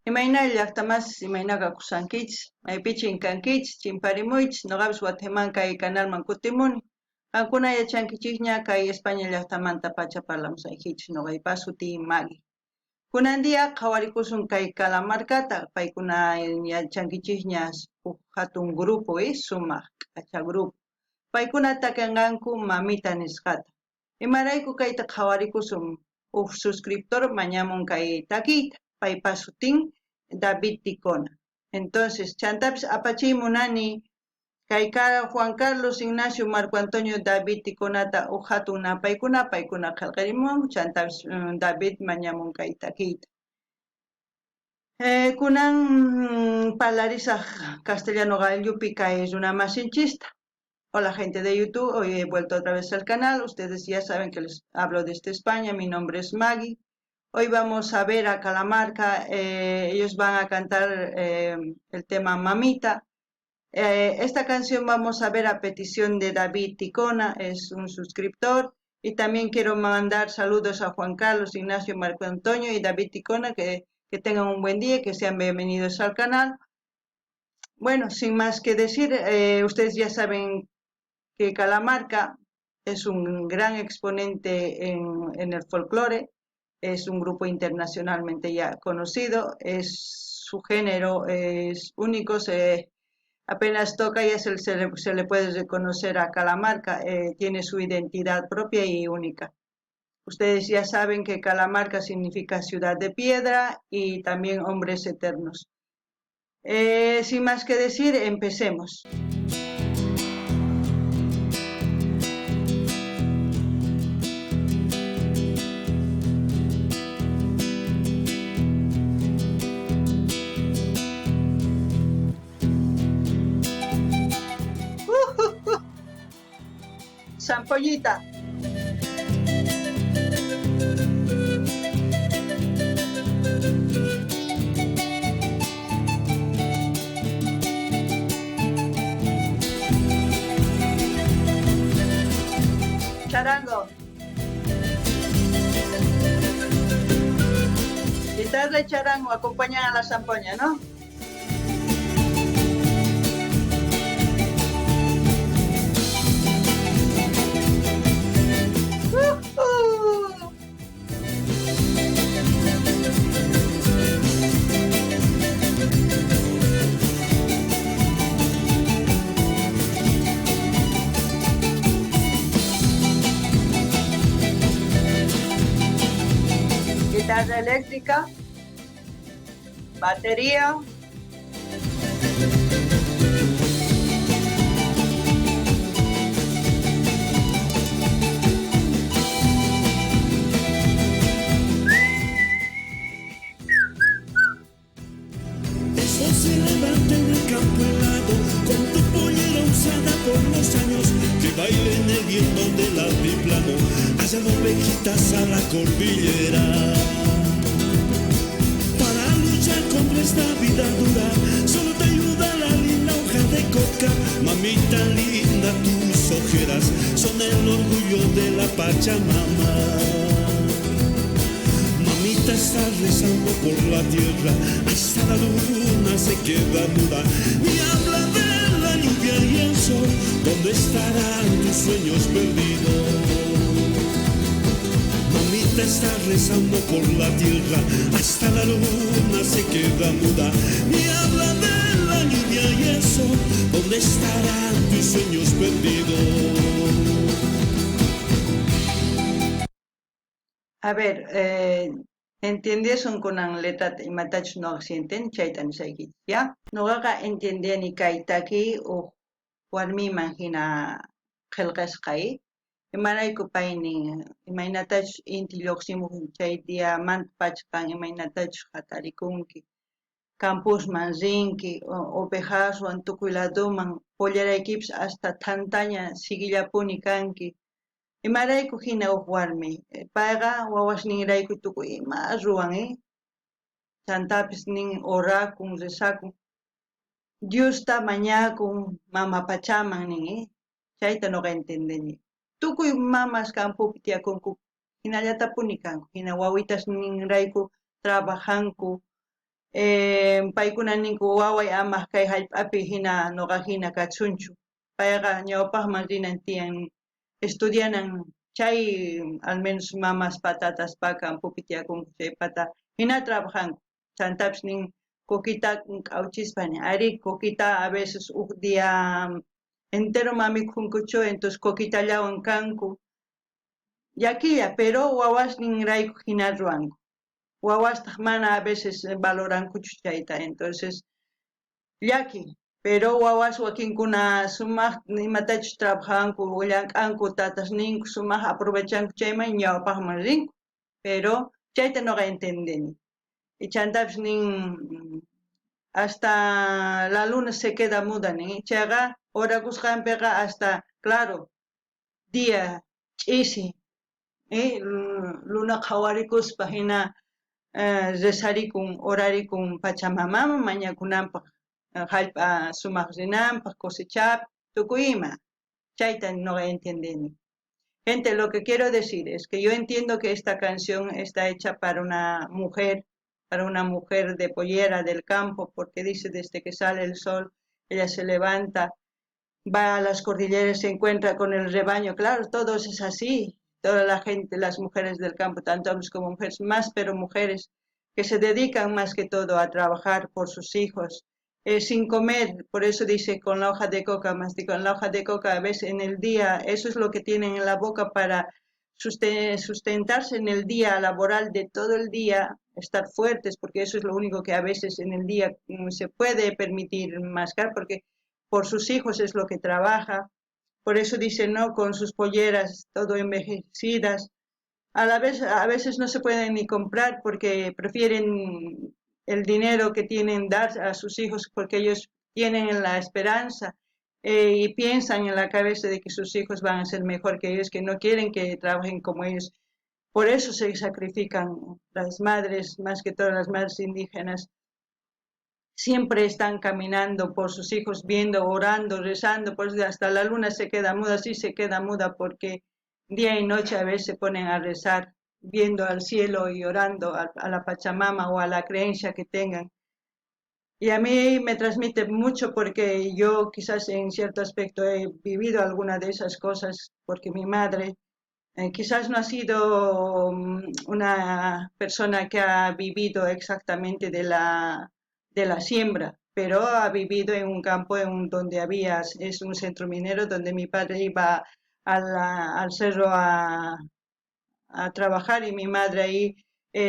Imayna llajta masis, imayna kakusankichis, maypichin kankichis, chimparimuychis, noqapis Guatemala kay canalman kutimuni. Qankuna yachankichikña kay España llajtamanta pacha parlamusaykichis, noqaypa sutiy Maggie. Kunan día qhawarikusun kay Calamarcata, paykuna yachankichikña uj jatun grupo, sumaq k'acha grupo. Paykuna takenqanku mamita nisqata. Imarayku kayta qhawarikusun, uj suscriptor mañamun kay takiyta, paypa sutin David Ticona. Entonces, chantapis apachiy munani kay Juan Carlos, Ignacio, Marco Antonio, David Ticonata uj jatun napaykuna, paykuna qhelqerimuwanku, chantapis David mañamun kay takiyta. Kunan parlarisaj castellano qallupi kay runamasinchista. Hola gente de YouTube, hoy he vuelto otra vez al canal. Ustedes ya saben que les hablo desde España, mi nombre es Maggie. Hoy vamos a ver a Calamarca, ellos van a cantar el tema Mamita. Esta canción vamos a ver a petición de David Ticona, es un suscriptor. Y también quiero mandar saludos a Juan Carlos, Ignacio, Marco Antonio y David Ticona, que tengan un buen día y que sean bienvenidos al canal. Bueno, sin más que decir, ustedes ya saben que Calamarca es un gran exponente en el folclore, es un grupo internacionalmente ya conocido, su género es único, apenas toca ya se le puede reconocer a Calamarca, tiene su identidad propia y única. Ustedes ya saben que Calamarca significa ciudad de piedra y también hombres eternos. Sin más que decir, empecemos. Zampoñita. Charango. Guitarra y charango acompañan a la zampoña, ¿no? Guitarra eléctrica, batería. El sol se levanta en el campo helado, con tu pollera usada por los años, que baile en el viento del altiplano, hacia ovejitas a la cordillera. Para luchar contra esta vida dura, solo te ayuda la linda hoja de coca. Mamita linda, tus ojeras son el orgullo de la Pachamama. Mamita está rezando por la tierra, hasta la luna se queda muda. Ni habla de la lluvia y el sol, ¿dónde estarán tus sueños perdidos? Mamita está rezando por la tierra, hasta la luna se queda muda. Ni habla de la lluvia y el sol, ¿dónde estarán tus sueños perdidos? A ver, entiendesun kunan letrata imatachus noqa sienten, chayta nisaykichis, ya? Noqaqa entiendeni kay takiy uj warmiman hina qhelqasqay, imarayku pay nin, imaynatachus inti lluqsimuq chay diamanta pacha kan imaynatachus hatarikunki, campusman rinki, ovejaswan tukuy ladoman, polleraykipas hasta thantaña siguillapuni kanki. Imarayku hina uj warmi, payqa wawasninrayku tukuy ima ruwan, Chantapis nin orakun, rezakun, Diosta mañakun, mama pachaman nin, Chayta noqa entendeni. Tukuy mamas campopi tiyakunku, hinallatapuni kanku, hina wawitas ninrayku trabajanku. Paykuna ninku waway ama kay hallp'api hina noqa hina kachunchu. Payqa ñawpaqman rinan tiyan, estudianan chay al menos mamas patatas pa campopi tiyakunku chaypata hina trabajanku. Chantapis nin coquita k'awchispa nin, arí coquita a veces uj día entero ma mikhunkuchu, entonces coquitallawan kanku. Llakilla, pero wawasninrayku hina ruwanku. Wawastaq mana a veces valorankuchu chayta, entonces llaki. Pero wawas wakinkuna sumaq imatachus trabajanku, llank'anku, tatasninku sumaq aprovechanku chayman ñawpaqman rinku. Pero chayta noqa entendeni. Y chantapis nin hasta la luna se queda muda nin, chayqa orakusqanpiqa hasta, claro, día ch'isi, luna qhawarikuspa hina rezarikun, orarikun Pachamamaman mañakunanpaq, hallp'a sumaq rinanpaq, cosechapi, tukuy ima. Chayta noqa entendeni. Gente, lo que quiero decir es que yo entiendo que esta canción está hecha para una mujer de pollera del campo, porque dice desde que sale el sol, ella se levanta, va a las cordilleras, se encuentra con el rebaño. Claro, todos es así, toda la gente, las mujeres del campo, tanto hombres como mujeres, más pero mujeres, que se dedican más que todo a trabajar por sus hijos, sin comer, por eso dice con la hoja de coca, más con la hoja de coca a veces en el día, eso es lo que tienen en la boca para sustentarse en el día laboral de todo el día, estar fuertes, porque eso es lo único que a veces en el día se puede permitir mascar, porque por sus hijos es lo que trabaja. Por eso dice, no, con sus polleras todo envejecidas, a la vez, a veces no se pueden ni comprar porque prefieren el dinero que tienen dar a sus hijos, porque ellos tienen la esperanza y piensan en la cabeza de que sus hijos van a ser mejor que ellos, que no quieren que trabajen como ellos. Por eso se sacrifican las madres, más que todas las madres indígenas. Siempre están caminando por sus hijos, viendo, orando, rezando, pues hasta la luna se queda muda, sí se queda muda, porque día y noche a veces se ponen a rezar, viendo al cielo y orando a la Pachamama o a la creencia que tengan. Y a mí me transmite mucho porque yo quizás en cierto aspecto he vivido alguna de esas cosas, porque mi madre quizás no ha sido una persona que ha vivido exactamente de la siembra, pero ha vivido en un campo en donde había, es un centro minero donde mi padre iba al cerro a trabajar y mi madre ahí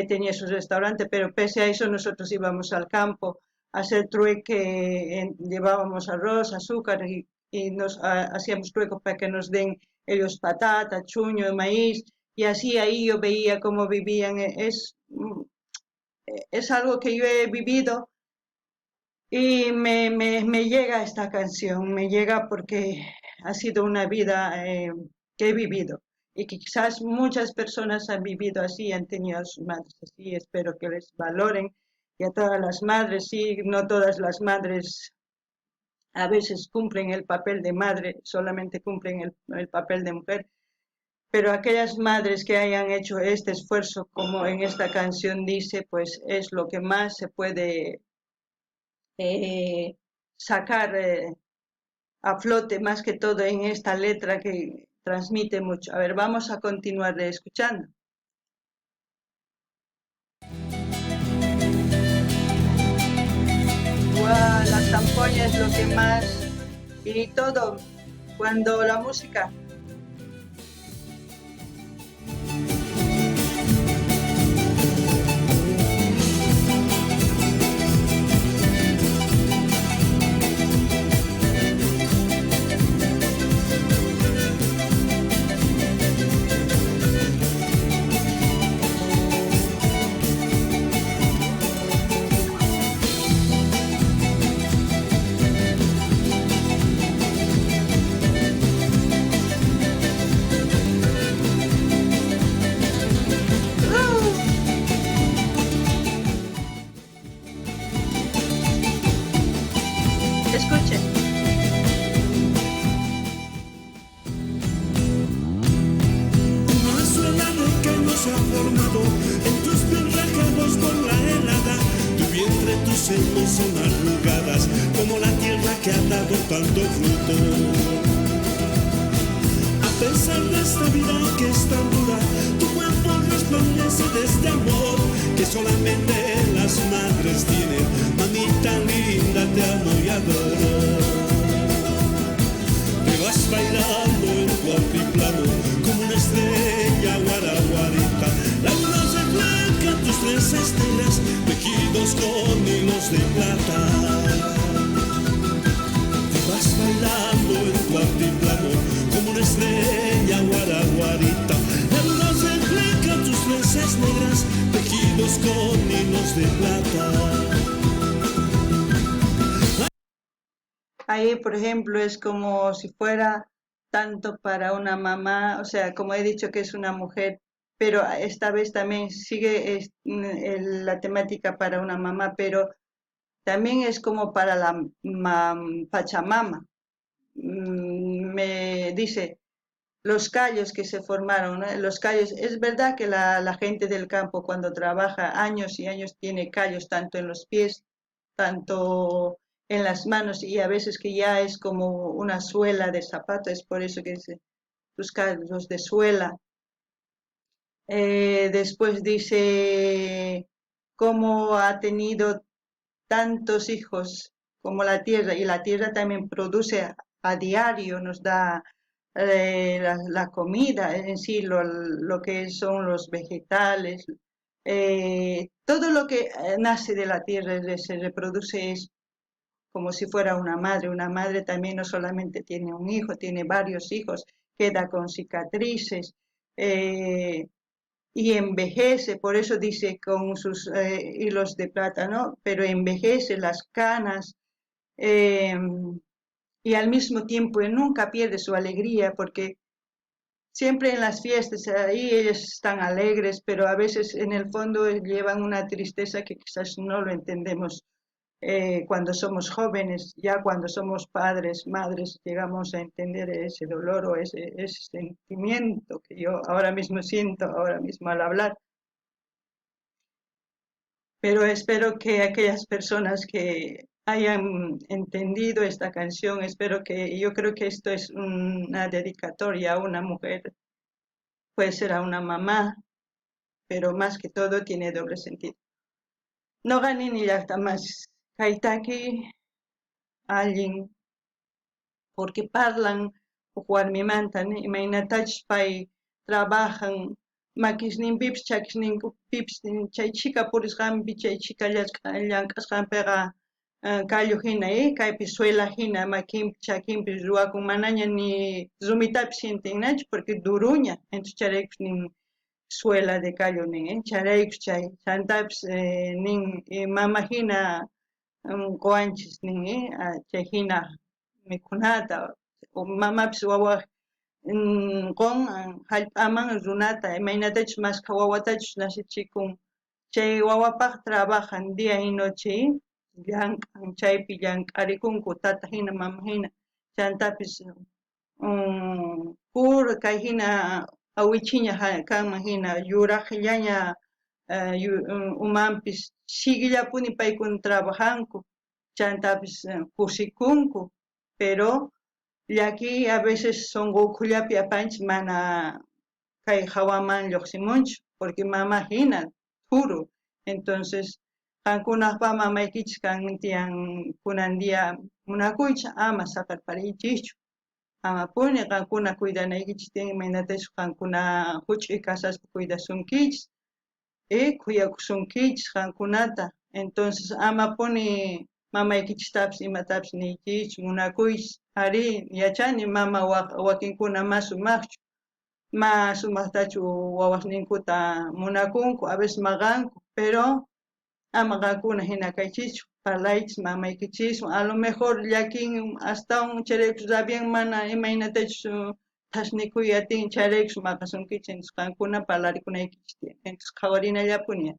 tenía su restaurante, pero pese a eso nosotros íbamos al campo a hacer trueque, llevábamos arroz, azúcar y nos hacíamos trueco para que nos den ellos patata, chuño, maíz, y así ahí yo veía cómo vivían. Es algo que yo he vivido y me llega esta canción, me llega porque ha sido una vida que he vivido y que quizás muchas personas han vivido así, han tenido a sus madres así, espero que les valoren, y a todas las madres, sí, no todas las madres a veces cumplen el papel de madre, solamente cumplen el papel de mujer, pero aquellas madres que hayan hecho este esfuerzo, como en esta canción dice, pues es lo que más se puede sacar a flote, más que todo en esta letra que transmite mucho. A ver, vamos a continuar escuchando. Wow, la zampoña es lo que más, y todo, cuando la música. Escuchen. Una suela de caño se ha formado en tus pies rajados por la helada. Tu vientre Tus senos son arrugadas como la tierra que ha dado tanto fruto. A pesar de esta vida que es tan dura, tu cuerpo resplandece de este amor que solamente las madres tienen. Mamita linda, te amo y adoro. Te vas bailando en tu altiplano como una estrella guaraguarita. La luna refleja tus trenzas negras, tejidos con hilos de plata. Te vas bailando en tu altiplano como una estrella guaraguarita. La luna refleja tus trenzas negras, tejidos con hilos de plata. Ahí, por ejemplo, es como si fuera tanto para una mamá, o sea, como he dicho que es una mujer, pero esta vez también sigue la temática para una mamá, pero también es como para la Pachamama. Me dice, los callos que se formaron, ¿no? Los callos, es verdad que la gente del campo cuando trabaja años y años tiene callos tanto en los pies, tanto en las manos, y a veces que ya es como una suela de zapato, es por eso que dice tus callos de suela. Después dice cómo ha tenido tantos hijos como la tierra, y la tierra también produce a diario, nos da la comida en sí, lo que son los vegetales, todo lo que nace de la tierra, se reproduce, es como si fuera una madre. Una madre también no solamente tiene un hijo, tiene varios hijos, queda con cicatrices, y envejece, por eso dice con sus hilos de plata, ¿no? Pero envejece las canas, y al mismo tiempo nunca pierde su alegría, porque siempre en las fiestas ahí ellos están alegres, pero a veces en el fondo llevan una tristeza que quizás no lo entendemos. Cuando somos jóvenes, ya cuando somos padres, madres, llegamos a entender ese dolor o ese sentimiento que yo ahora mismo siento, ahora mismo al hablar. Pero espero que aquellas personas que hayan entendido esta canción, yo creo que esto es una dedicatoria a una mujer, puede ser a una mamá, pero más que todo tiene doble sentido. No gané ni llaqta más. Kaytaki allin, porque parlan huk warmimanta, imaynatachus pay trabajan, makisninpipis chakisninkupipis chay chhika purisqanpi, chay chhika llank'asqanpiqa kallu hina, kaypi suela hina makinpi chakinpi ruwakun, manaña ni rumitapis sientinnachu porque duruña, entonces chayraykus nin suela de kallu nin, chayraykus chay, chantapis nin mama hina qowanchis nin, chay hina mikhunata, mamapis wawaj qon hallp'aman runata, imaynatachus maskha wawatachus nasichikun, chay wawapaj trabajan día y noche, llank'an, chaypi llank'arikunku tata hina mama hina, chantapis kur kay hina awichiña kanman hina yuraqllaña umanpis siguillapuni paykuna trabajanku, chantapis kusikunku, pero llaki a veces sonqo ukhullapi apanchis mana kay hawaman lluqsimunchu, porque mama hina thuru. Entonces qankunaqpa mamaykichis kan tiyan kunan día munakuychis, ama saqerpariychischu, amapuni qankuna cuidanaykichis tiyan, imaynatachus qankuna huch'uy kasaspa cuidasunkichis, khuyakusunkichis qankunata. Entonces amapuni mamaykichistapis imatapis niykichis, munakuychis. Ari yachani mama wakinkuna ma sumaqchu, ma sumaqtachu wawasninkuta munakunku, a veces maqanku, pero ama qankuna hina kaychischu, parlaychis mamaykichiswan, a lo mejor llakin astawan chayraykus rabian mana imaynatachus thasnikuy atin, chayraykus maqasunkichis, entonces qankuna parlarikunaykichis tiyan, entonces qhawarinallapuni.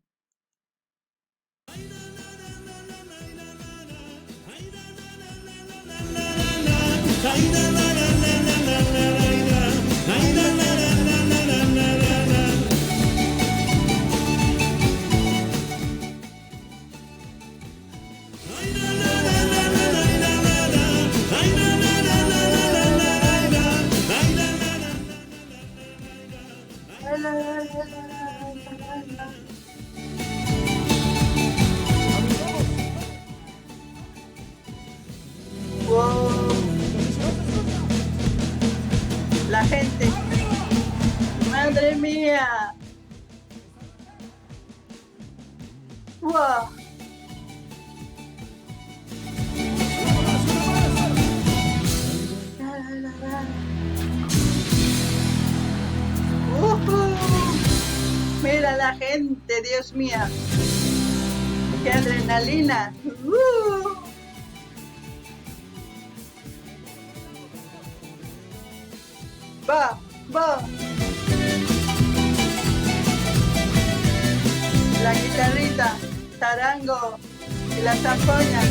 Wow. La gente. Madre mía. Wow. Mira la gente, Dios mío. ¡Qué adrenalina! Va, va. La guitarrita, tarango y la zampoña.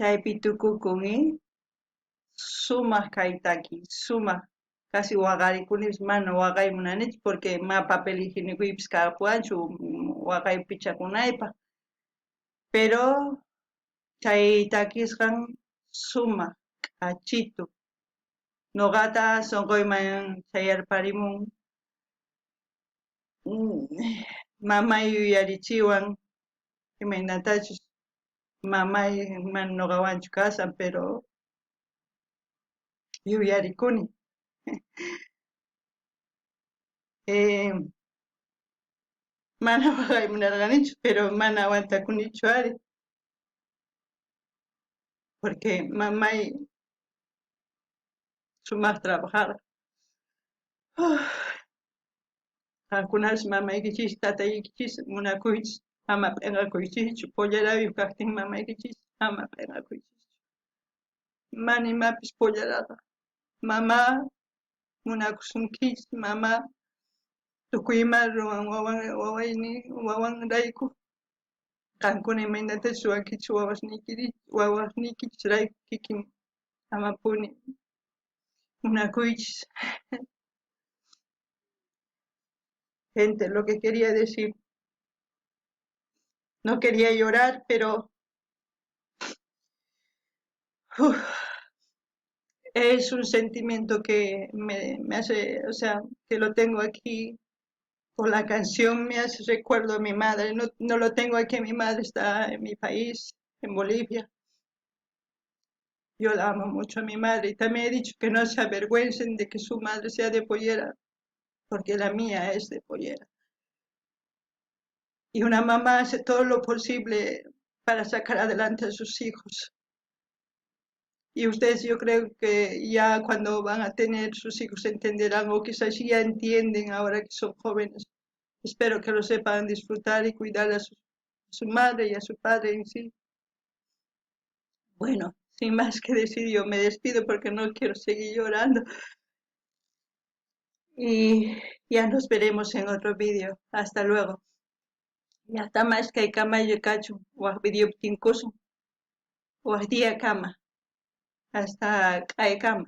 Chaypi tukukun, ¿eh? Sumaq kay taki, sumaq. Casi waqarikunis mana waqay munanichu porque ma papel higiénicoypis kapuwanchu waqay pichakunaypaq. Pero chay takisqan sumaq, k'achitu. Noqata sonqoyman chayarparimun. Mamay yuyarichiwan imaynatachus mamay mana noqawanchu kasan, pero yuyarikuni. Mana waqay munarqanichu, pero mana aguantakunichu ari. Porque mamay sumaq trabajar. Qankunapas mamaykichis, tataykichis munakuychis, ama p'enqakuychischu, pollarayuq kaqtin mamaykichis, ama p'enqakuychischu. Mana imapis pollaraqa. Mama munakusunkichis, mama tukuy ima ruwan wawanrayku. Qankuna imaynatachus ruwankichis wawasniykichisrayku kikin amapuni munakuychis. Gente, lo que quería decir, no quería llorar, pero es un sentimiento que me hace, o sea, que lo tengo aquí por la canción, me hace recuerdo a mi madre. No, no lo tengo aquí, mi madre está en mi país, en Bolivia. Yo la amo mucho a mi madre y también he dicho que no se avergüencen de que su madre sea de pollera, porque la mía es de pollera. Y una mamá hace todo lo posible para sacar adelante a sus hijos. Y ustedes, yo creo que ya cuando van a tener sus hijos entenderán, o quizás ya entienden ahora que son jóvenes. Espero que lo sepan disfrutar y cuidar a su madre y a su padre en sí. Bueno, sin más que decir, yo me despido porque no quiero seguir llorando. Y ya nos veremos en otro vídeo. Hasta luego. Ya está más que kama yukachu, waj video tinkusun, waj día kama. Hasta kama.